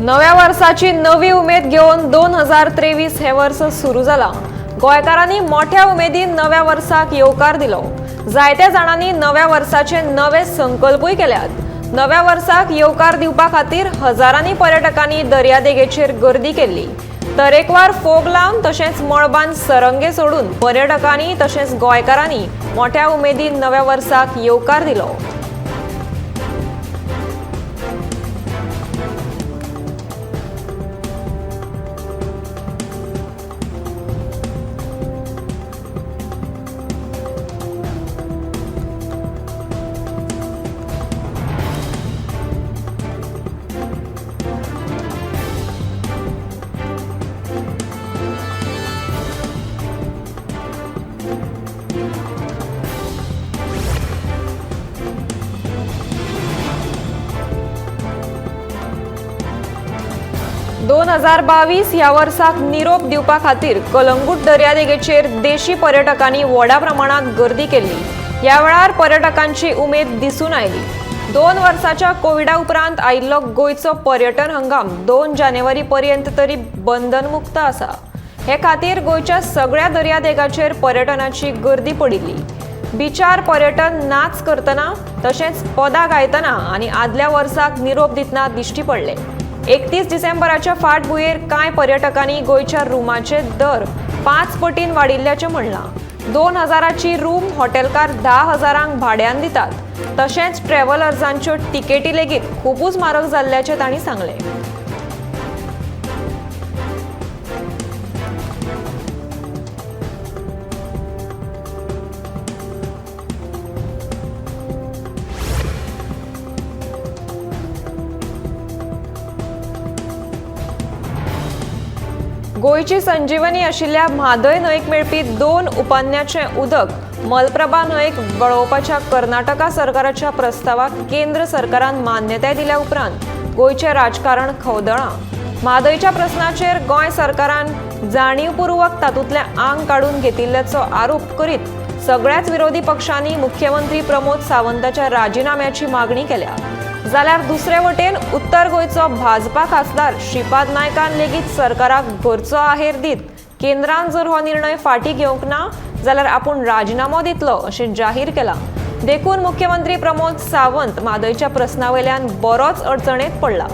नव्या वर्साची नवी उमेद घेवन 2023 हे वर्स सुरू जाला। गोंयकारांनी मोठ्या उमेदीन नव्या वर्साक येवकार दिलो। जायत्या जाणांनी नव्या वर्साचे नवे संकल्पूय केल्यात। नव्या वर्साक येवकार दिवपा खातीर हजारांनी पर्यटकांनी दर्यादेगेचेर गर्दी केल्ली। तरेकवार फोग लावन तशेंच मळबान सरंगे सोडून पर्यटकांनी तशेंच गोंयकारांनी मोठ्या उमेदीन नव्या वर्साक येवकार दिलो। ...2022 ह्या वर्साक निरोप दिवपा खातीर कलंगूट दर्यादेगेचेर देशी पर्यटकांनी व्हडा प्रमाणात गर्दी केल्ली। ह्या वेळार पर्यटकांची उमेद दिसून आयली। 2 वर्साच्या कोविडा उपरांत आयिल्लो गोंयचो पर्यटन हंगाम 2 जानेवारी पर्यंत तरी बंधनमुक्त आसा। हे खातीर गोंयच्या सगळ्या दर्यादेगाचेर पर्यटनाची गर्दी पडिल्ली। बिचार पर्यटन नाच करतना तशेंच पदां गायतना आनी आदल्या वर्साक निरोप दितना दिश्टी पडले। 31 डिसेंबराच्या फाटभुंयेर कांय पर्यटकांनी गोंयच्या रुमाचे दर 5 पटीन वाडिल्ल्याचें म्हणलां। 2000ची रूम हॉटेलकार 10,000 भाड्यान दितात। तशेंच ट्रॅव्हलर्सांच्यो तिकेटी लेगीत खुबूच म्हारग जाल्ल्याचें तांणी सांगलें। गोंयची संजीवनी आशिल्ल्या म्हादय न्हंयेक मेळपी 2 उपान्याचें उदक मलप्रभा न्हंयेक वळोवपाच्या कर्नाटका सरकाराच्या प्रस्तावाक केंद्र सरकारान मान्यताय दिल्या उपरांत गोंयचें राजकारण खवदळां। म्हादयच्या प्रस्नाचेर गोंय सरकारान जाणीवपूर्वक तातूंतलें आंग काडून घेतिल्ल्याचो आरोप करीत सगळ्याच विरोधी पक्षांनी मुख्यमंत्री प्रमोद सावंताच्या राजिनाम्याची मागणी केल्या। जाल्यार दुसरे वटेन उत्तर गोंयचो भाजपा खासदार श्रीपाद नायकान लेगीत सरकाराक घरचो आहेर दीत केंद्रान जर हो निर्णय फाटीं घेवंक ना जाल्यार आपूण राजिनामो दितलो अशें जाहीर केलां। देखून मुख्यमंत्री प्रमोद सावंत म्हादयच्या प्रस्ना वयल्यान बरोच अडचणेंत पडला।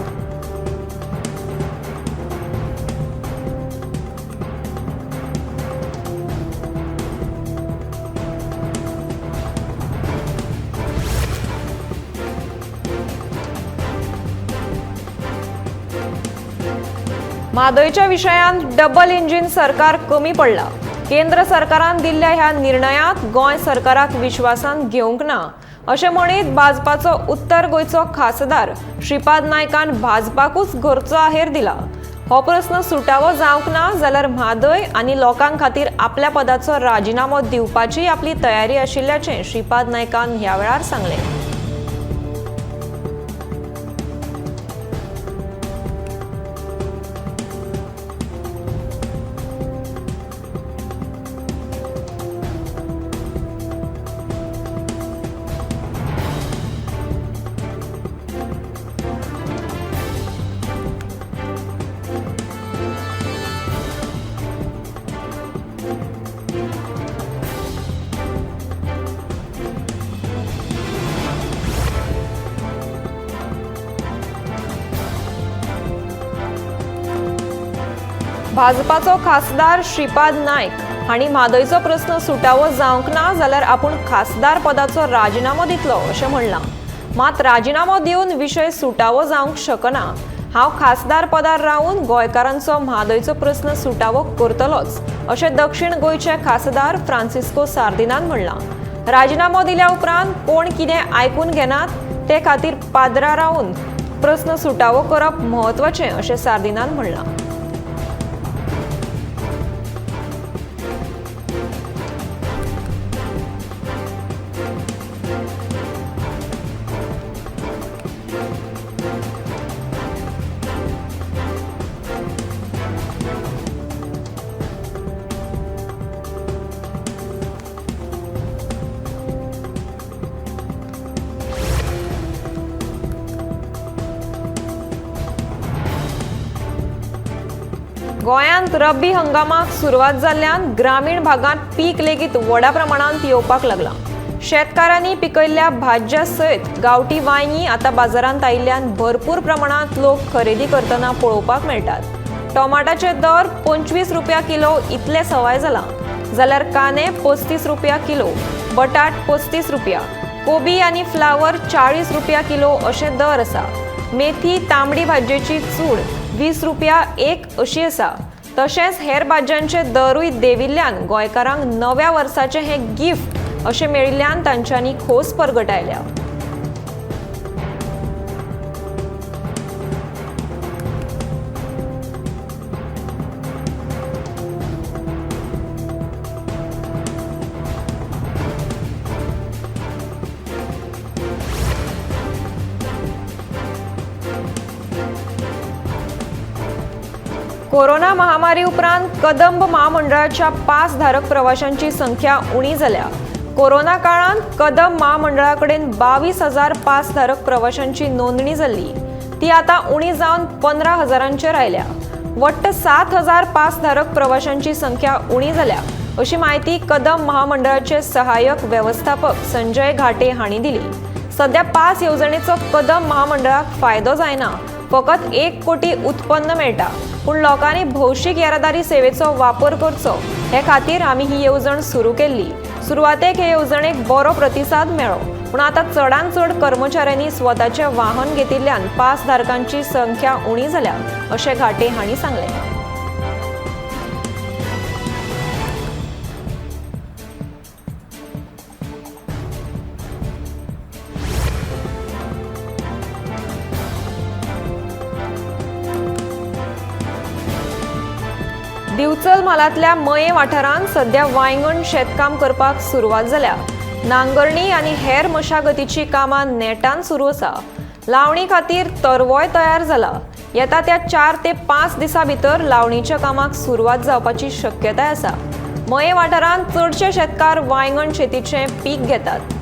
म्हादयच्या विशयांत डबल इंजिन सरकार कमी पडला। केंद्र सरकारान दिल्ल्या ह्या निर्णयांत गोंय सरकाराक विश्वासान घेवंक ना अशें म्हणीत भाजपाचो उत्तर गोंयचो खासदार श्रीपाद नायकान भाजपाकूच घरचो आहेर दिला। हो प्रस्न सुटावो जावंक ना जाल्यार म्हादय आनी लोकां खातीर आपल्या पदाचो राजिनामो दिवपाची आपली तयारी आशिल्ल्याचें श्रीपाद नायकान ह्या वेळार सांगलें। भाजपाचो खासदार श्रीपाद नायक हांणी म्हादयचो प्रस्न सुटावो जावंक ना जाल्यार आपूण खासदार पदाचो राजिनामो दितलो अशें म्हणलां। मात राजिनामो दिवन विशय सुटावो जावंक शकना। हांव खासदार पदार रावन गोंयकारांचो म्हादयचो प्रस्न सुटावो करतलोच अशें दक्षिण गोंयचे खासदार फ्रांसिस्को सार्दिनान म्हणलां। राजिनामो दिल्या उपरांत कोण कितें आयकून घेनात ते खातीर पादरा रावन प्रस्न सुटावो करप म्हत्वाचें अशें सार्दिनान म्हणलां। गोंयांत रब्बी हंगामाक सुरवात जाल्ल्यान ग्रामीण भागांत पीक लेगीत व्हडा प्रमाणांत येवपाक लागलां। शेतकारांनी पिकयल्ल्या भाज्या सयत गांवठी वांयगीं आतां बाजारांत आयिल्ल्यान भरपूर प्रमाणांत लोक खरेदी करतना पळोवपाक मेळटात। टोमाटाचे दर 25 रुपया किलो इतले सवाय जाला, जाल्यार कांदे 35 रुपया किलो, बटाट 35 रुपया, कोबी आनी फ्लावर 40 रुपया किलो अशे दर आसा। मेथी तांबडी भाजयेची चूड 20 रुपया एक अशी आसा। तशेंच हेर भाजयांचे दरूय देंविल्ल्यान गोंयकारांक नव्या वर्साचें हें गिफ्ट अशें मेळिल्ल्यान तांच्यांनी खोस परगटायल्या। कोरोना महामारी उपरांत कदंब महामंडळाच्या पास धारक प्रवाशांची संख्या उणी जाल्या। कोरोना काळांत कदंब महामंडळा कडेन 22,000 पास धारक प्रवाशांची नोंदणी जाल्ली, ती आतां उणी जावन 15,000 आयल्या। वट्ट 7,000 पास धारक प्रवाशांची संख्या उणी जाल्या अशी म्हायती कदंब महामंडळाचे सहाय्यक वेवस्थापक संजय घाटे हांणी दिली। सध्या पास येवजणेचो कदंब महामंडळाक फायदो जायना, फकत 1 कोटी उत्पन्न मेळटा, पूण लोकांनी भौशीक येरादारी सेवेचो वापर करचो हे खातीर आमी ही येवजण सुरू केल्ली। सुरवातेक हे येवजणेक बरो प्रतिसाद मेळ्ळो, पूण आतां चडांत चड कर्मचाऱ्यांनी स्वताचें वाहन घेतिल्ल्यान पास धारकांची संख्या उणी जाल्या अशें घाटे हांणी सांगलें। दिवचल म्हालांतल्या मये वाठारांत सध्या वांयगण शेतकाम करपाक सुरवात जाल्या। नांगरणी आनी हेर मशागतीची कामां नेटान सुरू आसा। लावणी खातीर तरवोय तयार जाला। येता त्या 4 ते 5 दिसां भितर लावणीच्या कामाक सुरवात जावपाची शक्यताय आसा। मये वाठारांत चडशे शेतकार वांयगण शेतीचें पीक घेतात।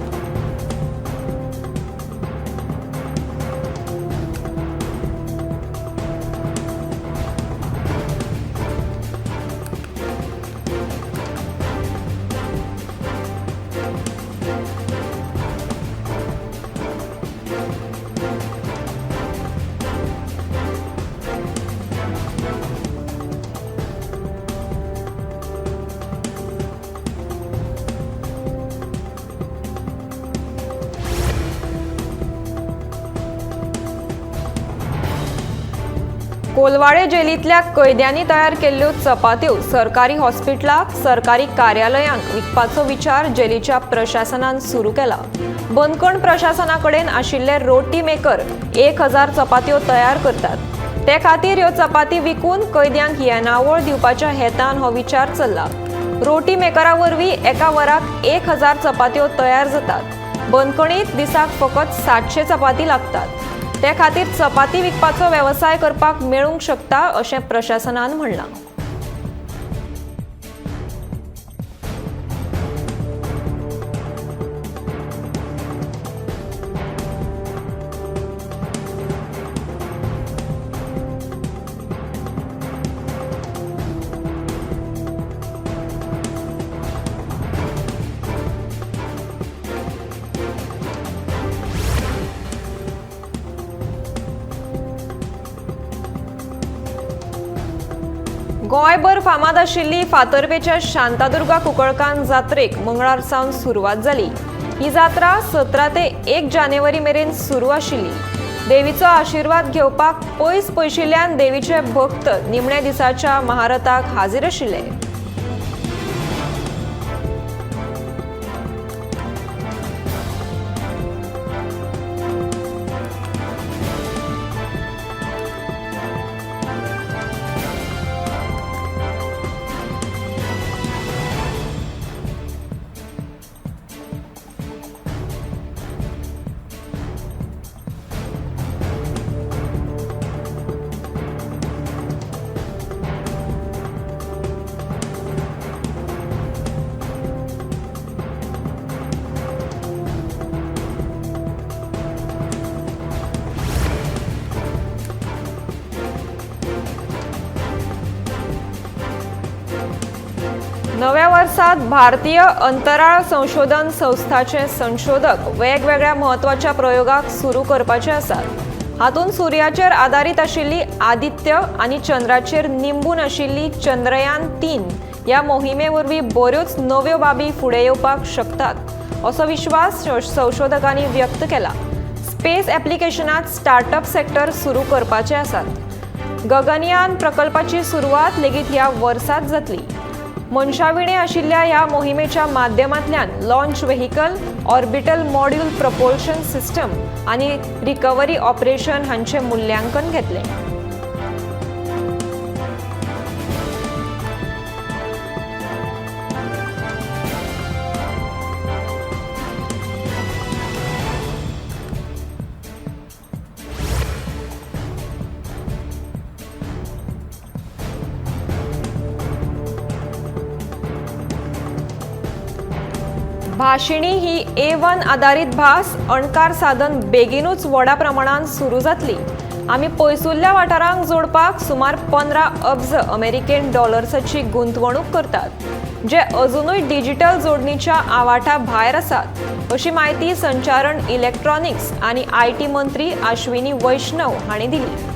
कोलवाळे जेलींतल्या कैद्यांनी तयार केल्ल्यो चपात्यो सरकारी हॉस्पिटलाक, सरकारी कार्यालयांक विकपाचो विचार जेलीच्या प्रशासनान सुरू केला। बंदखण प्रशासना कडेन आशिल्ले रोटी मेकर 1000 चपात्यो तयार करतात। ते खातीर ह्यो चपाती विकून कैद्यांक येणावळ दिवपाच्या हेतान हो विचार चल्ला। रोटी मेकरा वरवीं एका वराक 1000 चपात्यो तयार जातात। बंदखणीत दिसाक फकत 700 चपाती लागतात। ते खातीर चपाती विकपाचो वेवसाय करपाक मेळूंक शकता अशें प्रशासनान म्हणलां। गोंयभर फामाद आशिल्ली फातर्पेच्या शांतादुर्गा कुंकळकान जात्रेक मंगळार सावन सुरवात जाली। ही जात्रा 17 ते 1 जानेवारी मेरेन सुरू आशिल्ली। देवीचो आशिर्वाद घेवपाक पयस पयशिल्ल्यान देवीचे भक्त निमण्या दिसाच्या महारथाक हाजीर आशिल्ले। नव्या वर्सात भारतीय अंतराळ संशोधन संस्थाचे संशोधक वेगवेगळ्या म्हत्वाच्या प्रयोगाक सुरू करपाचे आसात. हातूंत सुर्याचेर आदारीत आशिल्ली आदित्य आनी चंद्राचेर निंबून आशिल्ली चंद्रयान 3 ह्या मोहिमे वरवीं बऱ्योच नव्यो बाबी फुडें येवपाक शकतात असो विश्वास संशोधकांनी व्यक्त केला. स्पेस एप्लिकेशनात स्टार्टअप सेक्टर सुरू करपाचे आसात. गगनयान प्रकल्पाची सुरवात लेगीत ह्या वर्सात जातली. मनशाविणे आशिल्ल्या ह्या मोहिमेच्या माध्यमांतल्यान launch vehicle, orbital module propulsion system आनी रिकव्हरी ऑपरेशन हांचें मूल्यांकन घेतलें. भाशिणी ही A1 आदारीत भास अणकार साधन बेगीनूच व्हडा प्रमाणान सुरू जातली. आमी पयसुल्ल्या वाठारांक जोडपाक सुमार 15 अब्ज अमेरिकन डॉलर्साची गुंतवणूक करतात, जे अजुनूय डिजिटल जोडणीच्या आवाठा भायर आसात, अशी म्हायती संचारण इलेक्ट्रॉनिक्स आनी IT मंत्री आश्विनी वैष्णव हांणी दिली.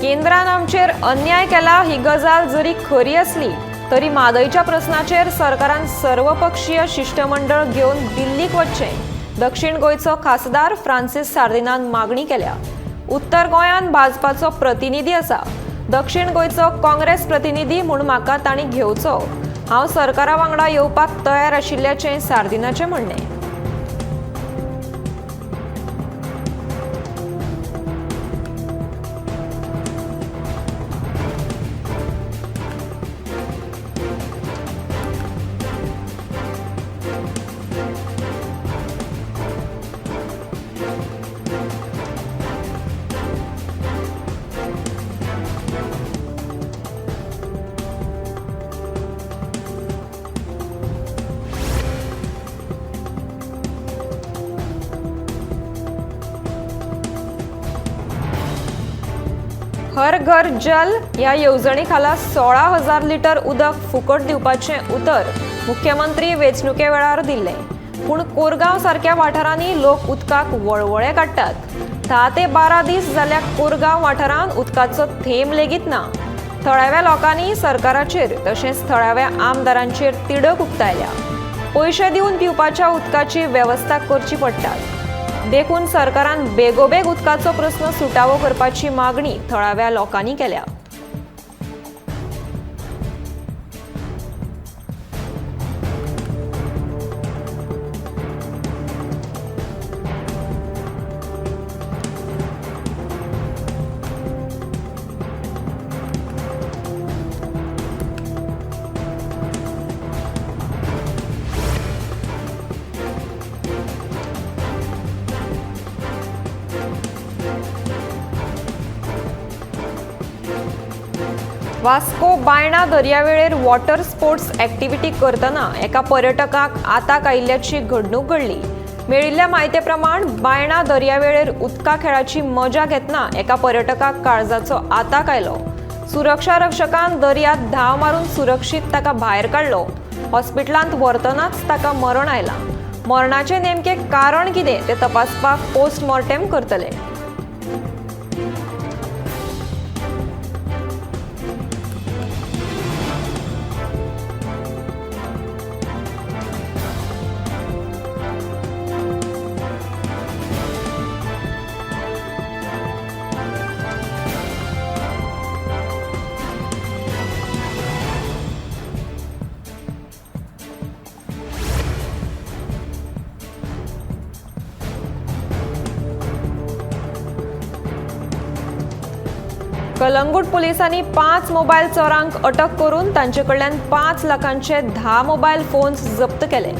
केंद्रान आमचेर अन्याय केला ही गजाल जरी खरी आसली तरी म्हादयच्या प्रस्नाचेर सरकारान सर्वपक्षीय शिश्टमंडळ घेवन दिल्लीक वचचें, दक्षिण गोंयचो खासदार फ्रांसीस सार्दिनान मागणी केल्या. उत्तर गोंयांत भाजपाचो प्रतिनिधी आसा, दक्षिण गोंयचो काँग्रेस प्रतिनिधी म्हूण म्हाका तांणी घेवचो. हांव सरकारा वांगडा येवपाक तयार आशिल्ल्याचें सार्दिनाचें म्हणणें. हर घर जल ह्या येवजणे खाला 16,000 लिटर उदक फुकट दिवपाचें उतर मुख्यमंत्री वेंचणुके वेळार दिल्लें. पूण कोरगांव सारक्या वाठारांनी लोक उदकाक वळवळे काडटात. 10 ते 12 दीस जाल्यार कोरगांव वाठारांत उदकाचो थेंब लेगीत ना. थळाव्या लोकांनी सरकाराचेर तशेंच थळाव्या आमदारांचेर तिडक उक्तायल्या. पयशे दिवन पिवपाच्या उदकाची वेवस्था करची पडटा, देखून सरकारान बेगोबेग उदकाचो प्रस्न सुटावो करपाची मागणी थळाव्या लोकांनी केल्या. वास्को बायणा दर्यावेळेर वॉटर स्पोर्ट्स ॲक्टिव्हिटी करतना एका पर्यटकाक आताक आयिल्ल्याची घडणूक घडली. मेळिल्ल्या म्हायते प्रमाण बायणा दर्यावेळेर उदका खेळाची मजा घेतना एका पर्यटकाक काळजाचो आताक आयलो. सुरक्षा रक्षकान दर्यात धांव मारून सुरक्षीत ताका भायर काडलो. हॉस्पिटलांत व्हरतनाच ताका मरण आयलां. मरणाचें नेमकें कारण कितें तें तपासपाक पोस्टमॉर्टेम करतले. कलंगूट पुलिसांनी 5 मोबायल चोरांक अटक करून तांचे कडल्यान 5 लाखांचे 10 मोबायल फोन्स जप्त केले.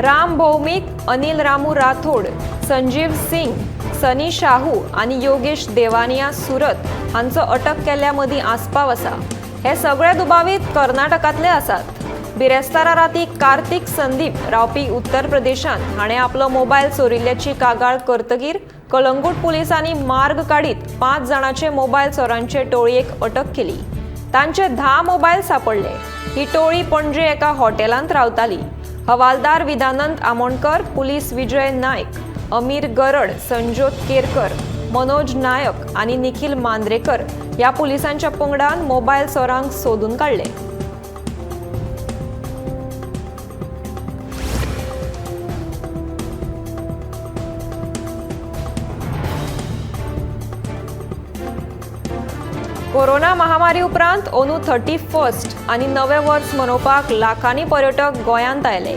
राम भौमिक, अनिल रामू राठोड, संजीव सिंग, सनी शाहू आनी योगेश देवानिया सुरत हांचो अटक केल्ल्या मदीं आस्पाव आसा. हे सगळे दुबावीत कर्नाटकांतले आसात. बिरेस्तारा राती कार्तिक संदीप रावपी उत्तर प्रदेशांत हाणें आपलो मोबायल चोरिल्ल्याची कागाळ करतकीर कलंगूट पुलिसांनी मार्ग काडीत 5 जाणांचे मोबायल चोरांचे टोळयेक अटक केली. तांचे 10 मोबायल सापडले. ही टोळी पणजे एका हॉटेलांत रावताली. हवालदार विदानंद आमोणकर, पुलीस विजय नायक, अमीर गरड, संजोत केरकर, मनोज नायक आनी निखिल मांद्रेकर ह्या पुलिसांच्या पंगडान मोबायल चोरांक सोदून काडले. कोरोना महामारी उपरांत अंदू 31 आनी नवें वर्स मनोवपाक लाखांनी पर्यटक गोंयांत आयले.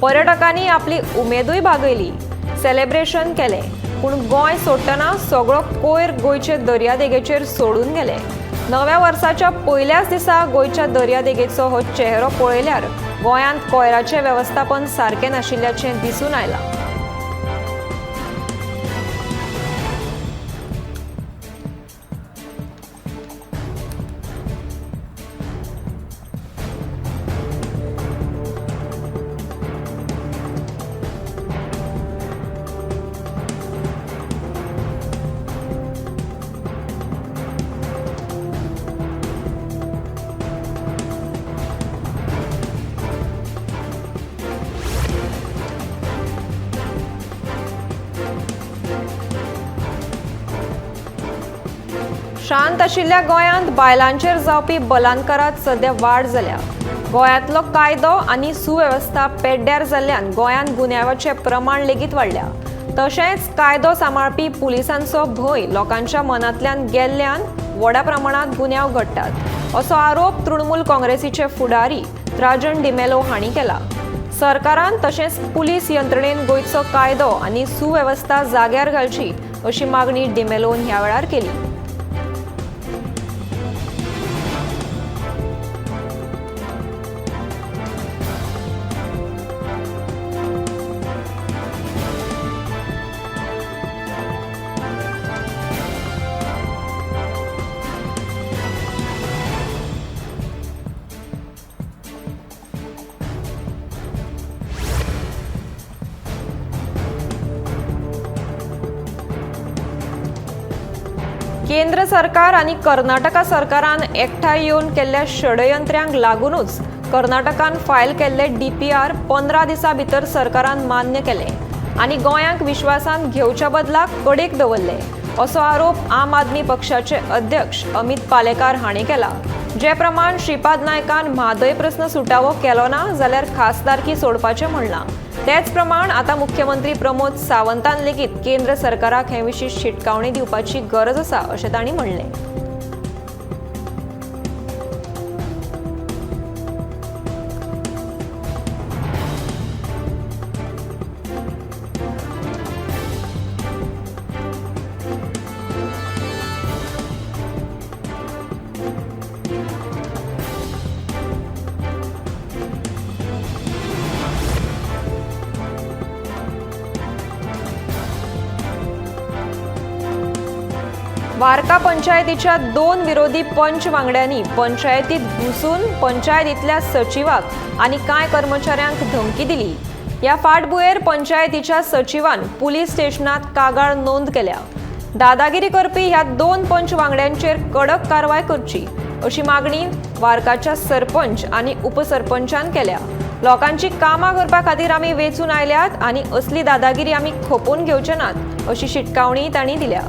पर्यटकांनी आपली उमेदूय भागयली, सेलेब्रेशन केलें, पूण गोंय सोडटना सगळो कोयर गोंयचे दर्यादेगेचेर सोडून गेले. नव्या वर्साच्या पयल्याच दिसा गोंयच्या दर्यादेगेचो हो चेहरो पळयल्यार गोंयांत कोयराचें वेवस्थापन सारकें नाशिल्ल्याचें दिसून आयलां. शांत आशिल्ल्या गोंयांत बायलांचेर जावपी बलात्कारांत सध्या वाड जाल्या. गोंयांतलो कायदो आनी सुवेवस्था पेड्ड्यार जाल्ल्यान गोंयांत गुन्यांवाचें प्रमाण लेगीत वाडल्या. तशेंच कायदो सांबाळपी पुलिसांचो भंय लोकांच्या मनांतल्यान गेल्ल्यान व्हडा प्रमाणांत गुन्यांव घडटात, असो आरोप तृणमूल काँग्रेसीचे फुडारी त्राजन डिमेलो हांणी केला. सरकारान तशेंच पुलीस यंत्रणेन गोंयचो कायदो आनी सुवेवस्था जाग्यार घालची अशी मागणी डिमेलोन ह्या वेळार केली. केंद्र सरकार आनी कर्नाटका सरकारान एकठांय येवन केल्ल्या षडयंत्र्यांक लागूनच कर्नाटकान फायल केल्ले DPR 15 दिसां भितर सरकारान मान्य केले आनी गोंयांक विश्वासान घेवच्या बदलाक कडेक दवरले, असो आरोप आम आदमी पक्षाचे अध्यक्ष अमित पालेकार हांणी केला. जे प्रमाण श्रीपाद नायकान म्हादय प्रस्न सुटावो केलो ना जाल्यार खासदारकी सोडपाचें म्हणलां, तेच प्रमाण आतां मुख्यमंत्री प्रमोद सावंतान लेगीत केंद्र सरकाराक हे विशीं शिटकावणी दिवपाची गरज आसा अशें तांणी म्हणलें. वारका पंचायतीच्या 2 विरोधी पंच वांगड्यांनी पंचायतीत घुसून पंचायतीतल्या सचिवाक आनी कांय कर्मचाऱ्यांक धमकी दिली. ह्या फाटभुंयेर पंचायतीच्या सचिवान पुलीस स्टेशनात कागाळ नोंद केल्या. दादागिरी करपी ह्या 2 पंच वांगड्यांचेर कडक कारवाय करची अशी मागणी वारकाच्या सरपंच आनी उपसरपंचान केल्या. लोकांची कामां करपा खातीर आमी वेंचून आयल्यात आनी असली दादागिरी आमी खपोवन घेवचे नात अशी शिटकावणी तांणी दिल्या.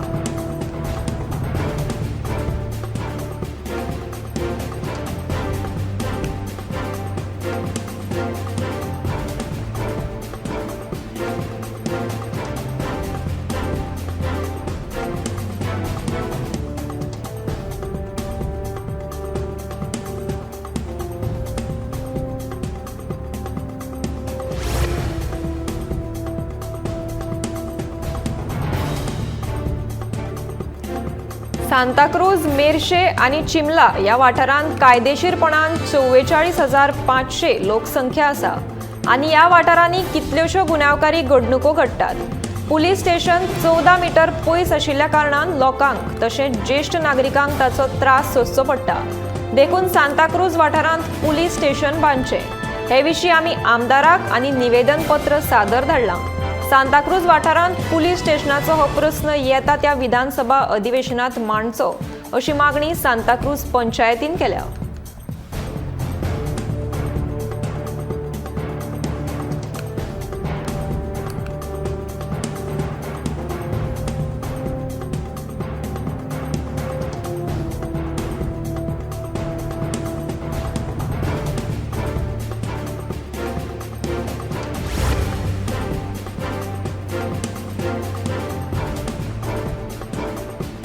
सांताक्रूज, मेरशे आनी चिमला ह्या वाठारांत कायदेशीरपणान 44,500 लोकसंख्या आसा आनी ह्या वाठारांनी कितल्योश्यो गुन्यांवकारी घडणुको घडटात. पुलीस स्टेशन 14 मीटर पयस आशिल्ल्या कारणान लोकांक तशेंच ज्येश्ठ नागरिकांक ताचो त्रास सोंसचो पडटा. देखून सांताक्रूज वाठारांत पुलीस स्टेशन बांदचें हे विशीं आमी आमदाराक आनी निवेदनपत्र सादर धाडलां. सांताक्रूज वाठारांत पुलीस स्टेशनाचो हो प्रस्न येता त्या विधानसभा अधिवेशनात मांडचो अशी मागणी सांताक्रूज पंचायतीन केल्या.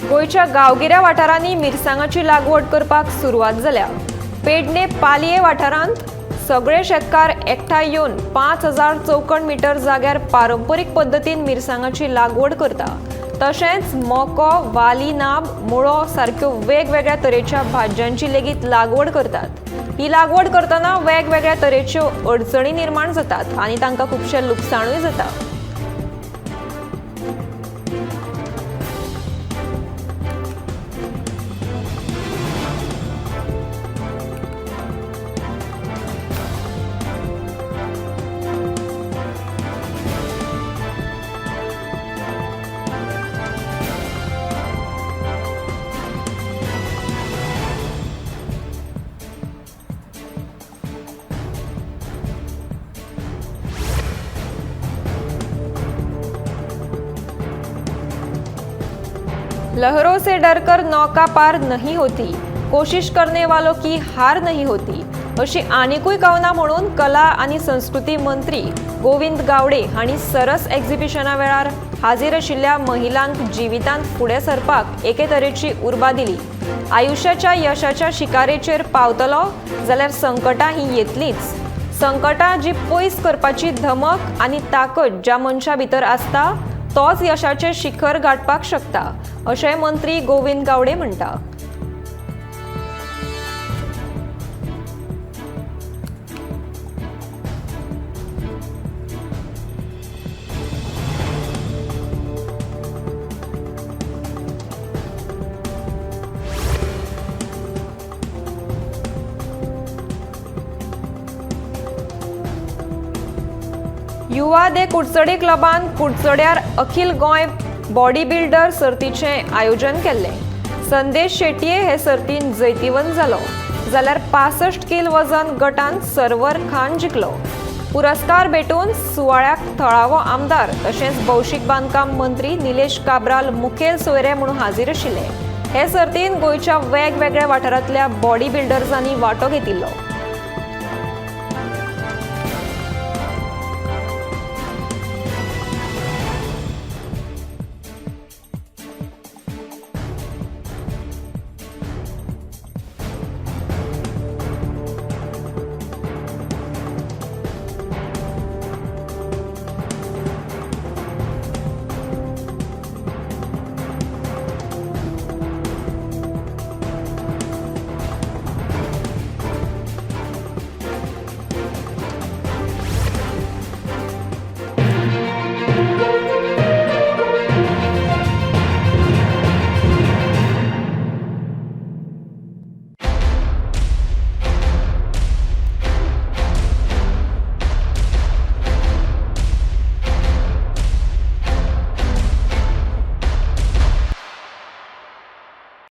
गोंयच्या गांवगिऱ्या वाठारांनी मिरसांगाची लागवड करपाक सुरवात जाल्या. पेडणे पालये वाठारांत सगळे शेतकार एकठांय येवन 5,000 चौखण मीटर जाग्यार पारंपरीक पद्दतीन मिरसांगाची लागवड करता. तशेंच मको, वाली, नाब, मुळो सारक्यो वेगवेगळ्या तरेच्या भाजयांची लेगीत लागवड करतात. ही लागवड करतना वेगवेगळ्या तरेच्यो अडचणी निर्माण जातात आनी तांकां खुबशें लुकसाणूय जाता. लहरों से डरकर नौका पार नहीं होती, कोशिश करने वालों की हार नहीं होती अशी आनिकूय कवनां म्हणून कला आनी संस्कृती मंत्री गोविंद गावडे हांणी सरस एक्झिबिशना वेळार हाजीर आशिल्ल्या महिलांक जिवितांत फुडें सरपाक एके तरेची उर्बा दिली. आयुश्याच्या यशाच्या शिकारेचेर पावतलो जाल्यार संकटां ही येतलीच. संकटां जी पयस करपाची धमक आनी ताकद ज्या मनशा भितर आसता तोच यशाचें शिखर गांठपाक शकता अशें मंत्री गोविंद गावडे म्हणटा. युवा दे कुडचडे क्लबान कुडचड्यार अखिल गोंय बॉडी बिल्डर सर्तीचें आयोजन केल्लें. संदेश शेटये हे सर्तीन जैतिवंत जालो, जाल्यार 65 किल वजन गटांत सरवर खान जिखलो. पुरस्कार भेटून सुवाळ्याक थळावो आमदार तशेंच भौशीक बांदकाम मंत्री निलेश काब्राल मुखेल सोयरे म्हणून हाजीर आशिल्ले. हे सर्तीन गोंयच्या वेगवेगळ्या वाठारांतल्या बॉडी बिल्डर्सांनी वांटो घेतिल्लो.